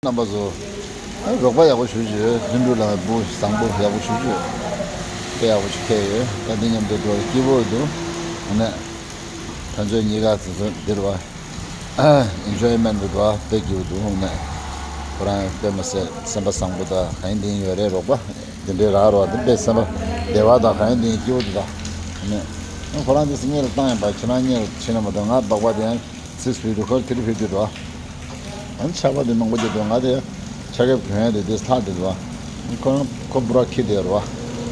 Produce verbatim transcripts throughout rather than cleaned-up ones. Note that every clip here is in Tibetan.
རྣམ་པ་ཚོ། ཨ། རོགས་པ་ཡག་པོ་ཞེ་པོ་ཅིག་ཡོད། ལྷུན་གྲུབ་ལགས་བུ་བཟང་པོ་ཡག་པོ་ཞེ་པོ་ཅིག་ཡོད། དཔེ་ཡག་པོ་ཅིག་ཁེལ་ཡོད། ད་འདི་མཉམ་དུ་འགྲོ་སྐྱིད་པོ་འདུག་ཨ་ནི། ཕན་ཚུན་གཉིས་ཀ་དེ་ཚོ་འདིར་བ། ཨེན་ཇོའི་མེན་ཊི་འདུག་བ། དཔེ་སྐྱིད་པོ་འདུག་ཨ་ནི། ཁོ་རང་དཔེ་མི་སྲིད་སེམས་པ་བཟང་པོ་དང་གང་ཡིན་དེ་ཡིན་ཡོད་རེད། རོགས་པ་འདི་འདྲའི་རག་རོགས་འདི་དཔེ་སེམས་པ་བདེ་བ་དང་གང་ཡིན་དེ་ཡིན་སྐྱིད་པོ་འདུག་ད་ཨ་ནི། ཁོ་རང་འདི་སྙེལ་བཏང་ཡིན་པ། ཁྱེད་རང་སྙེལ་ཕྱིན་ན་མ་གཏོགས། ང་སྦག་པ་དེ་ཡང་ཚིག་ཕུལ་དུས་ཁོ་དེ་རིང་ཕུལ་དུས་འགྲོ། ཨ་ནི་ཆར་པ་དེ་མང་པོ་ཅིག་འདུག་ང་དེ་ཆར་ཁེབས་གྱོན་ཡ་དེ་དེ་ལྷག་དེ་འདུག་ཁོ་རང་ཁོ་སྦུ་ར་འཁྱེར་བསྡད་རོ། ཨ་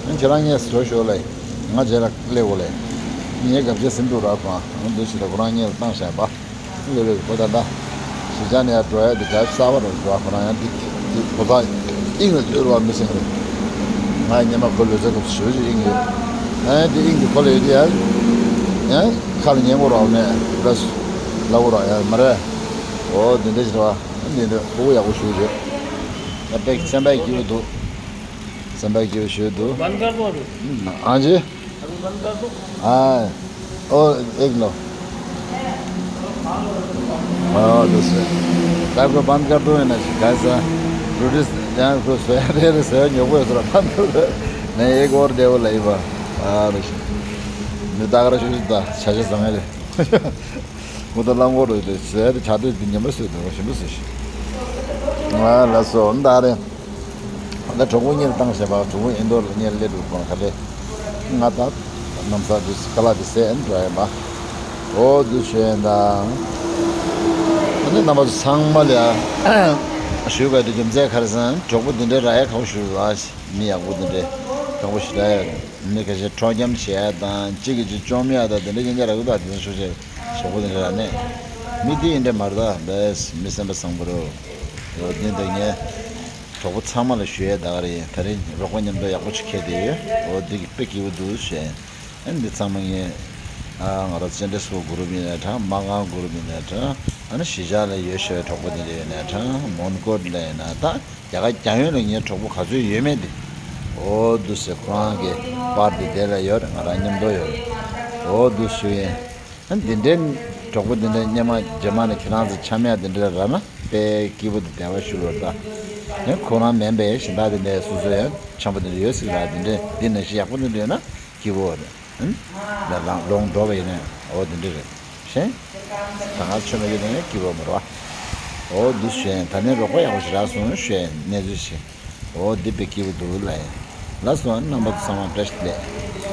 ནི་ཁྱེད་རང་ངས་བཟོ་ཤོག་ལེ། ང་རྗེས་ལ་སླེབས་འོ་ལེ། ངའི་སྐབས་རྗེས་ཟིན་འདུག་ར་ཁོ། ཨ་ནི་འདི་ཞིག་ལ་ཁོ་རང་སྙེལ་བཏང་བཞག་པ། ལེ་ལེ་ཁོ་ད་ལྟ་གཞིས་ཆགས་ནས་ཡར་འགྲོ་ཡ་དེ་ག་གསར་པ་རུ་འགྲོ་བ། ཁོ་རང་ཡང་འདི་འདི་ཁོ་ཚ་དབྱིངས་ལ་སླེབས་རོ་མི་སེང་གི། ང་སྔོན་མ་ཁོ་ལོས་ཚད་སྐབས་སུ་ཞོལ་ཞིག་དབྱིངས་ཡོད། ཨ་ནི་འདི་དབྱིངས་ཀྱི་ཁོ་ལ་ཡོད་དེ་ཡ། ཡང་ཁ་ལ་ཉན་གོ་རོགས་ནས་ལ་སུ་ལ་གོ་རོགས་ཡ་མ་རེད། འོ་འདི་འདྲ་ཞིག་རེད་བ། འདི་འདྲ་ཕྲུ་གུ་ཡག་པོ་ཞིག་ཡོད། ད་དཔེ་སེམས་པ་སྐྱིད་པོ་འདུག་སེམས་པ་སྐྱིད་པོ་ཞིག་འདུག बंद कर दो अभी। ཨང་ཅི། अभी बंद कर दो। ཨ། ཨོ། ཨེག་ལོ། ཨོ་དུ་སེ། ད་ཁོ་बंद कर दो ཡིན་ན་ཞིག་ག་ས། रोटी ཡང་ཁོ་ཟོས་རེ་རེ་ཟོས་ཉོག་པོ་ཡོད་ཟེར་བ། बंद कर दो नहीं, एक और दे वो लाई बा। ཨ་རེ་ཞིག་མི་ད་ག་ར་ཞིག་ད་ཆ་ཆ་བཟང་ངེ་རེད། མོ་ད་ལམ་འོག་རུ་དེ་ཟེར་དེ་ཆ་དེ་དེ་ཉམས་པ་སོས་དེ་རོ་ཞིམ་པོ་ཟེར་ཞིག་ང་ལ་སོ་འདའ་རེ། ད་གྲོགས་པོ་གཉེར་བཏང་བྱས་པ། གྲོགས་པོ་ཨིན་དོར་ལ་གཉེར་སླེབས་འགྲོ་གོང་ག་ལེ། ང་ད་ནམ་ས་དུས་ཁ་ལག་དེ་ཟས་ཨེ་འགྲོ་ཡ་མ། འོ་དུ་ཞོན་ད། ཨ་ནི་རྣམ་པ་ཚོ་ཚང་མ་ལ་ཡ་ཞུ་དགོས་དེ་རྒྱུ་མཚན་ག་རེ་ཟེར་ན། གྲོགས་པོ་དེ་འདྲའི་རག་ཡ་ཁག་པོ་ཞིག་རེད་བ། མི་ཡག་པོ་དེ་འདྲའི་ཁག་པོ་ཞིག་རག་ཡ་རེད། མི་ཁ་ཤས་ཁྲོ་འཁྱམ་བྱེད་ཡ་དང་གཅིག་གིས་གཅིག་བཅོམ་ཡ་དང་དེ་འདྲ་ཡིན་ཡ་རག་གི་འདུག་དེ་ཚོ་ཤོག་ཤེས་ཞོག་པོ་དེ་འདྲ་རག་ནས། མི་དེ་ཡིན་འདྲ་མ་རེད་ད། བས་མི་སེམས་པ་བཟང་པོ་རེད། འོ་དེ་འདྲ་ངས་གྲོགས་པོ་ཚང་མ་ལ་ཞུ་ཡས་ད་ག་རེད། ཡིན་ད་རེས་རོགས་པ་མཉམ་དུ་ཡག་པོ་ཅིག་ཁེལ་བསྡད་ཡོད། འོ་འདི་གི་དཔེ་སྐྱིད་པོ་འདུག་ཞེས། ཨ་འདི་ཚང་མ་ངས་ཨ་ང་རང་ཅན་འདྲེ་སོ་གུ་རུབ་ཡིན་ནའི་འདྲ། མ་གང་གུ་རུབ་ཡིན་ནའི་འདྲ། ཨ་ནི་གཞིས་ཆགས་ལ་ཡོད་ཤོས་གྲོགས་པོ་དེ་འདྲ་ཡོད་ནའི་འདྲ། མོན་གྷོ་ལ་ཡིན་ན་ད་རྒྱ་གར་རྒྱ་ཡོངས་ལ་ངའི་གྲོགས་པོ་ག་ཚོད་ཡོད་མེད་དེ། འོ་འདུག་ཟེར་ཁོ་རང་གི་པར་དེ་དེ་ལ་ཡོད་རེད། ང་རང་མཉམ་དུ་ཡོད་རེད། འོ་འདུག་ཞུ་ཡིན། ཨ་འདི་འདྲའི་གྲོགས་པོ་འདི་འདྲའི་སྔོན་མ་རྗེས་མ་ནས་ཁྱེད་རང་ཚོ་འཆམ་ཡ་འདི་འདྲ་རག་ན་དཔེ་སྐྱིད་པོ་འདུག་བདེ་བ་ཞུ་བར་ད། ཡང་ཁོ་རང་མིན་པའི་གཞན་དག་འདི་འདྲའི་སོ་སོ་ཡང་འཆམ་པོ་འདི་འདྲ་ཡོད་སྲིད་ར། འདི་འདྲའི་འདི་ནང་བཞིན་ཡག་པོ་འདི་འདྲ་ཡོད་ན་སྐྱིད་པོ་རེད། ཨ་ལ་ལ་ལོང་འགྲོ་བ་ཡིན་ན་འོ་འདི་འདྲ་རེད། ཤེས། ད་ང་ཆོ་མེད་ཀྱི་ནས་སྐྱིད་པོ་མ་རེད་བ། འོ་འདི་ཞེས་ད་ནས་རོགས་པ་ཡག་པོ་ཞིག་རག་སོང་ཞེས་གནས་ཚུལ་ཞིག་འོ་འདི་དཔེ་སྐྱིད་པོ་འདུག་ལ་ཡིན། ལགས་སོ། རྣམ་པ་ཚང་མ་བཀྲ་ཤིས་བདེ་ལེགས།